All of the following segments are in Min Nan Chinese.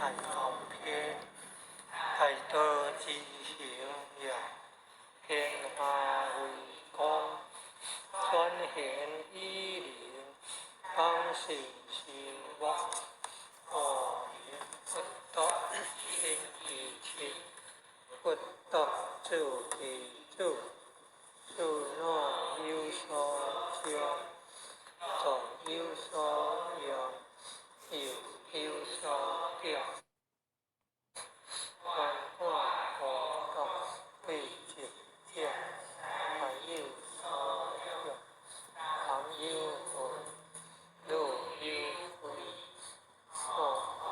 大道篇，大道之行也，天下為公，選賢與能，當信心樂，阿彌佛陀親其親，佛陀住其住，自若有所長，作有所用，又有所得。觀看孤獨對靜者，大有所用，空有分，樂有分，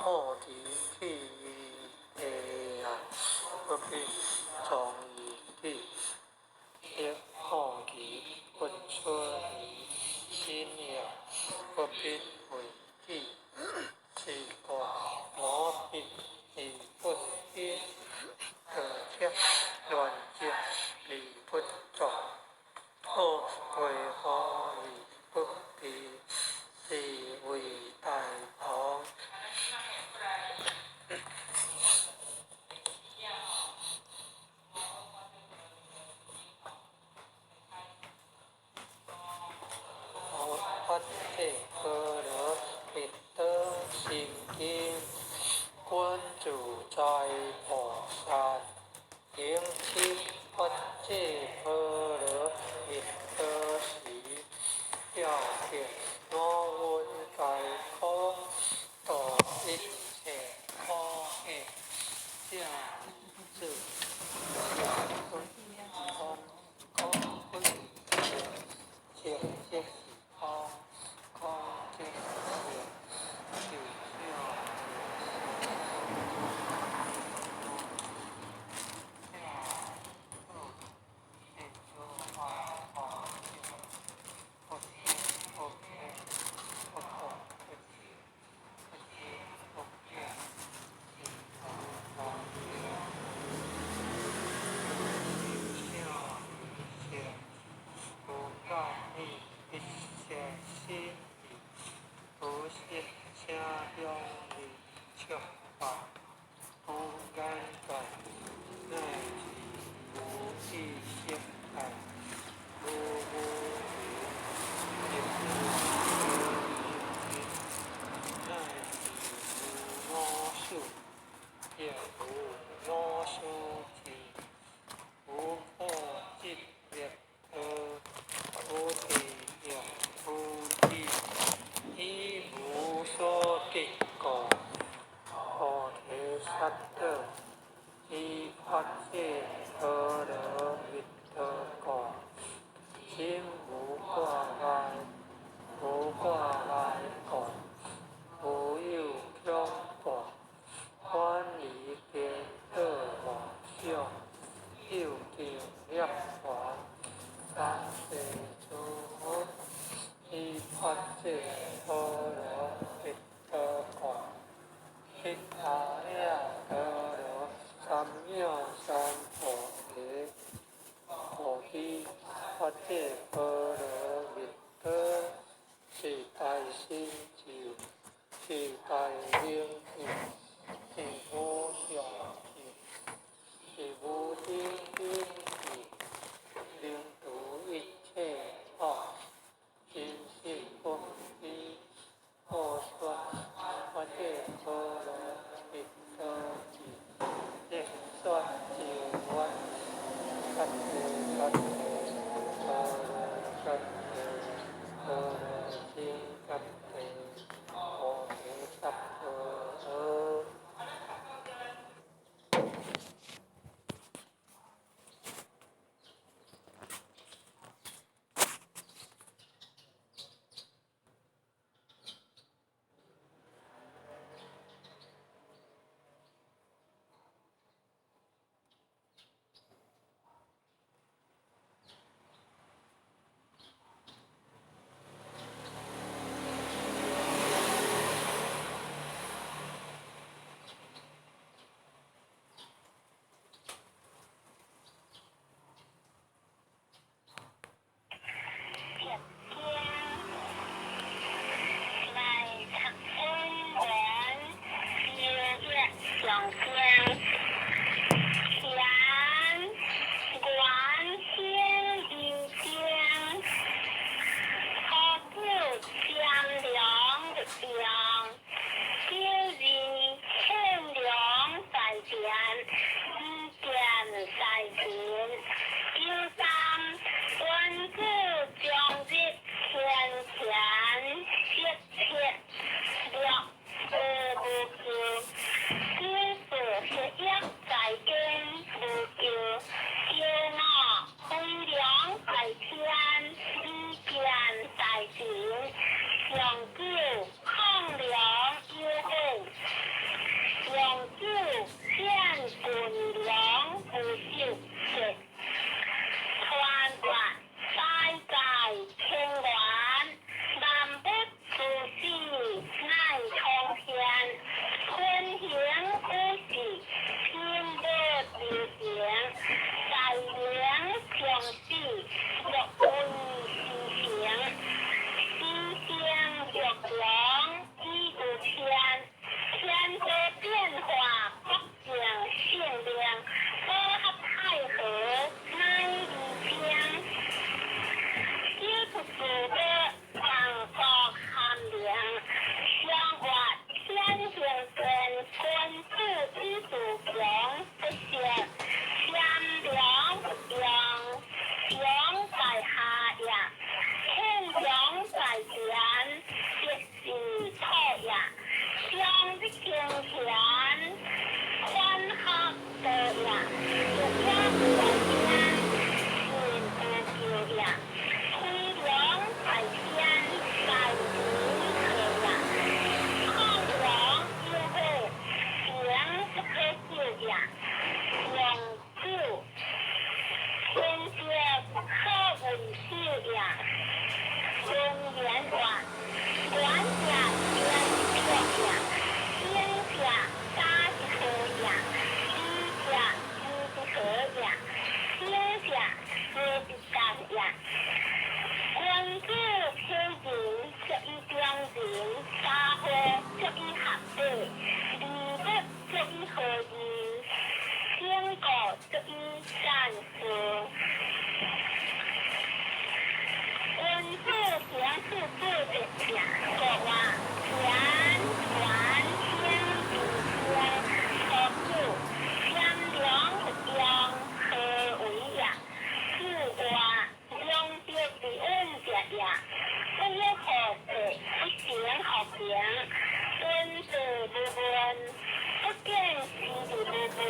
菩提去於彼岸，不必從於彼，得菩提佛出離心也，不必為己。是故無彼而不見，得則亂則而不作，何為何而不避？是為大同。法界般若密德心經，觀自在菩薩行深法界般若蜜多時，照見五蘊皆空，度一切苦厄，這字是空空不是色，色即是空，空即是色，是小無眼界，乃至無意識界，無無明，亦無無明，乃至無我數，亦無我所知，無可執滅道，無地亦無地，以無所得故，菩提薩埵，依法界般若蜜多故，心無掛礙，無掛礙故，無有恐怖，遠離顛倒妄想，究竟涅槃，三世諸佛，依法界般若蜜多故，悉達也陀羅三藐三菩提，菩提法界般若蜜多，是大神咒，是大明咒，是無上咒，是無頂頂咒，能除一切苦，真實不虛。菩薩法界般若蜜多智，能說咒願，薩提薩提，般若薩提，般若僧伽提，菩提薩婆訶。何義？整個足以讚頌。君子行事不得正，國話言傳天地間，何故賢良不用何為也？此話兩德之恩者也。不欲何地不行何行，君子無問，不見時而無問，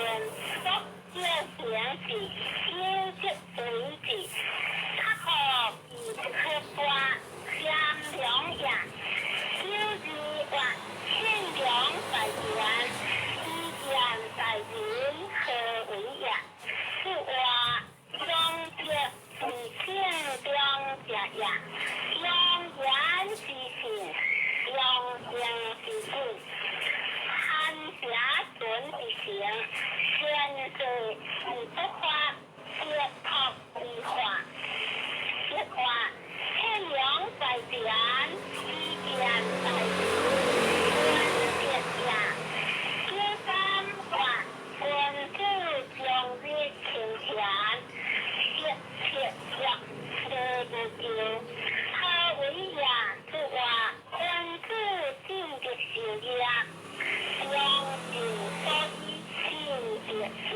不叫行事，有則為之。較可以合卦賢良也。有二話善良在前，知見在人，何為也？此話兩德之善良者也。良言之信，良行之本。寒邪存之行，天地之不發，結託之化。結話善良在前，知見在人，君德也。第三話君子終日勤儉，節節約樂無咎。何為也？此話君子進德修業，良盡所以信德者，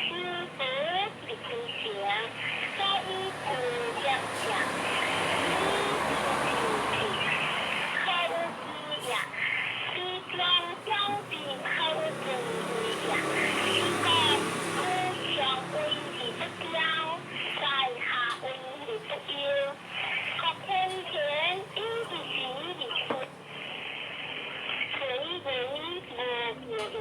修福之其成，所以知業者，以知之可有之也。其中長之可有敬意也。是故居上位而不驕，在下位而不憂。國天田以一時而出，隨人無咎矣。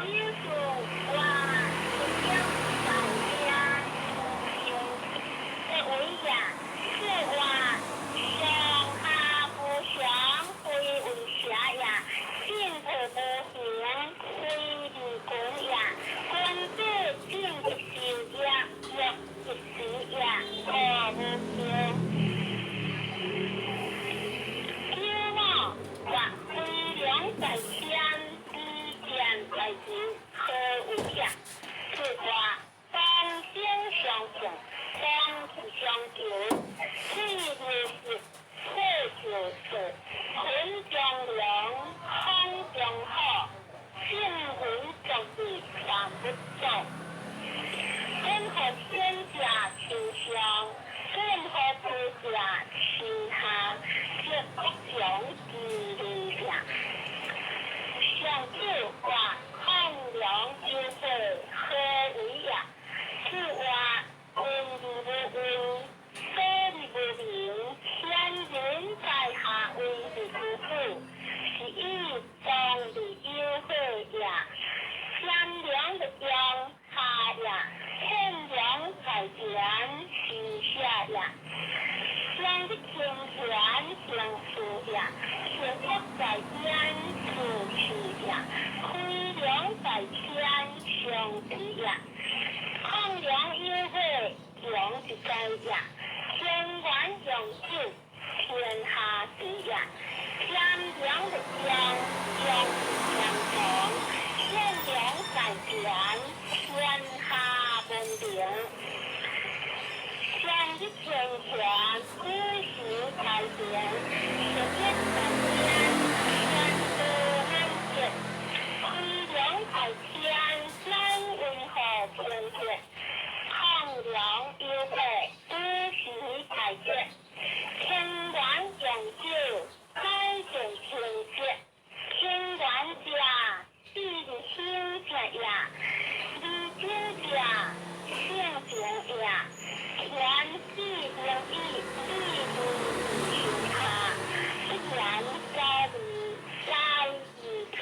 有數話一在天，這為也。此話上下不相，非為邪也；進退無形，非為君也。君子進德修業，樂一時也，何無咎？九某話飛良在天，知見在人，何為也？此話當心相應，當氣相求，氣如實，火就色，坤中龍，風中虎，聖人作義萬不走。任何天下傾向，任何地下傾下，這不講之理也。上九話康梁有悔何為也？此話問而無問，說而無明，天人在下位而不負，是以當而有悔也。善良的用下也，善良在前是下也。上的天權行事也，善惡在天是事也，虧良在天相知也。康梁有悔用一在也，天元用酒天下知也。善良的用用相同，善良在前天下文明。上的天權古時在前，十一在天，天道難解。虧良在天，乃為何天節？康梁有悔，古時在節。天元用酒，乃見天節。天元者，必興者也；理經者，性情也。天地靈以，地利天下，不言在理，在而在。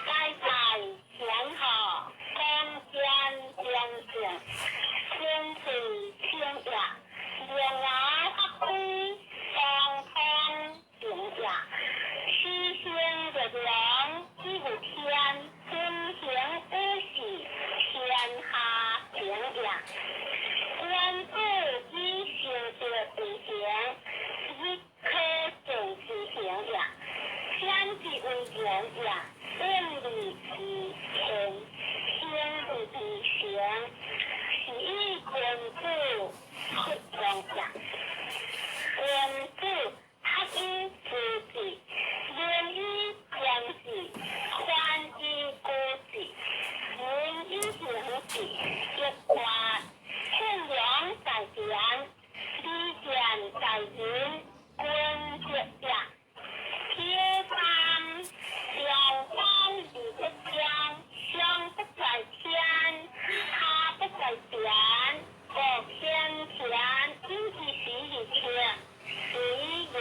在在天下，光天良性，天地天也。两牙发挥，双通行也。虚心的良，天行五事，天下平也。君子以成德為行，日可見其行也。顯之為人也，遠離其言，行之為行，是以君子出讓也。君子學以致志，仁以言志，寬以古志，仁以行志，一卦憲良在田，禮見在人，君子也。鐵三兩方而不相，上不在天，下不在田，國先天，以其時而天，隨人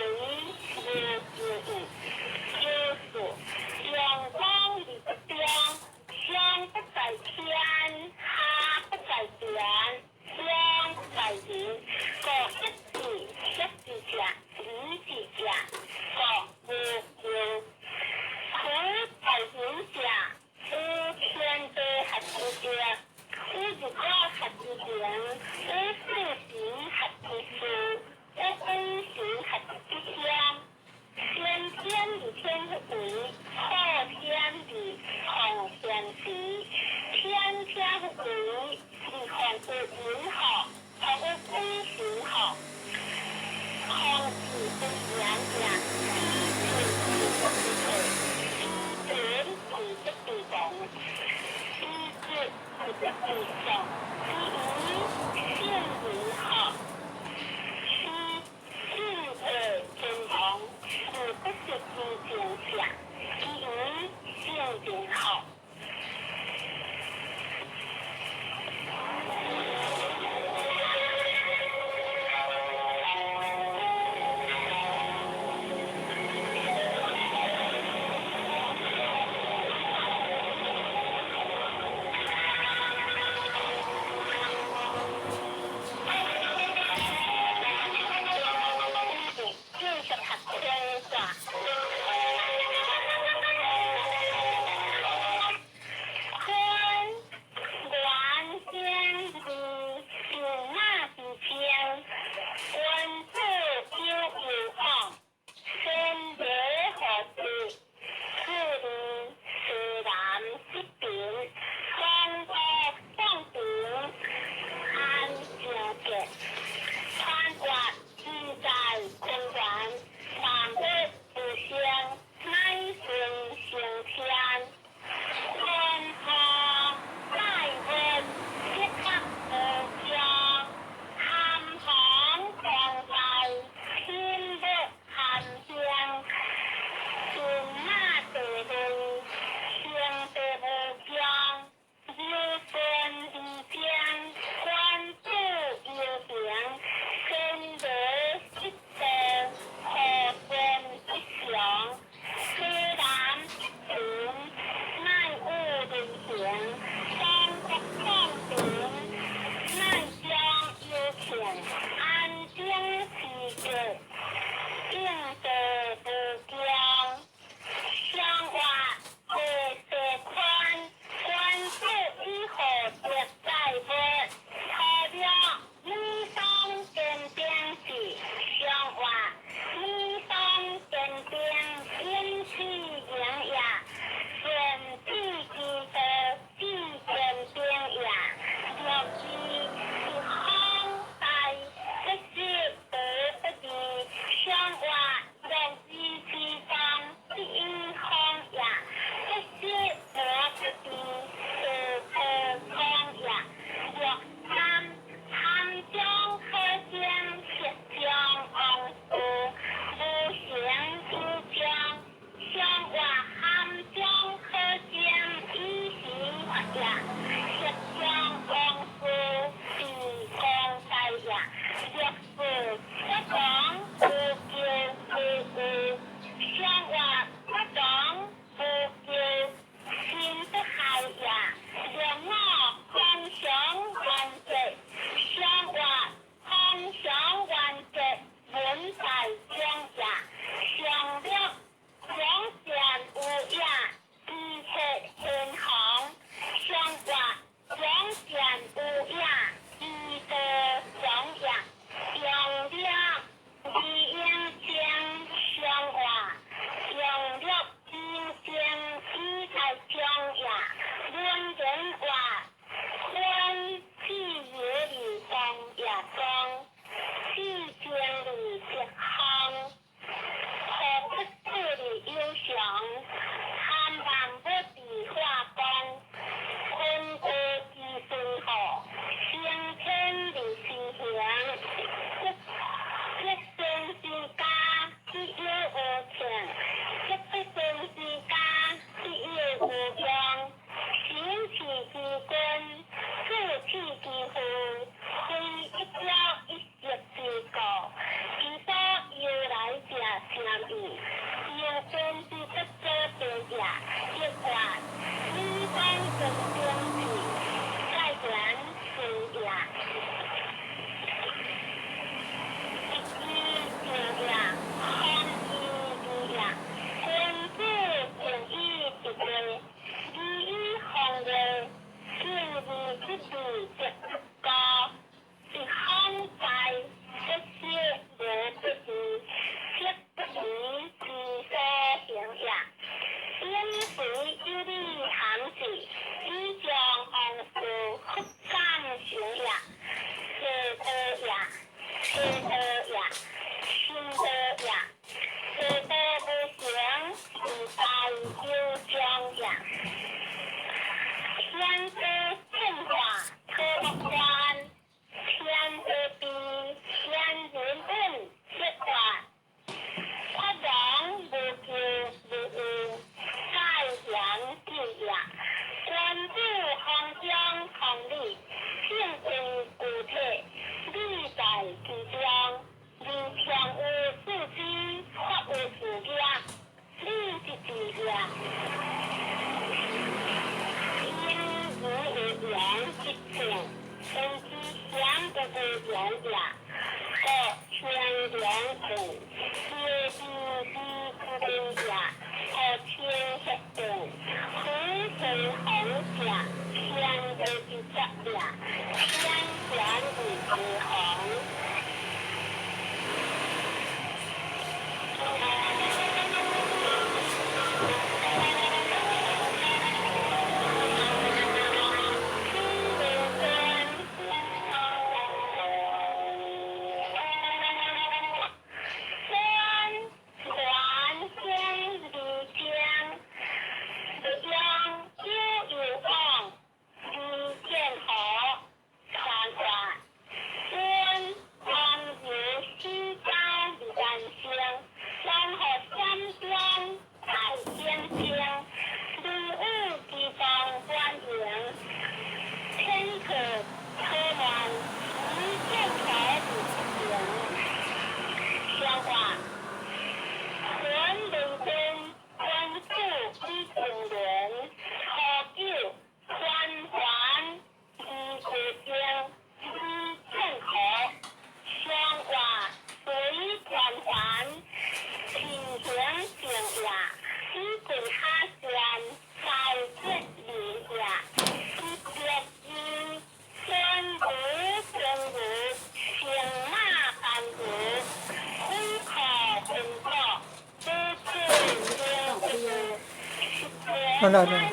那那。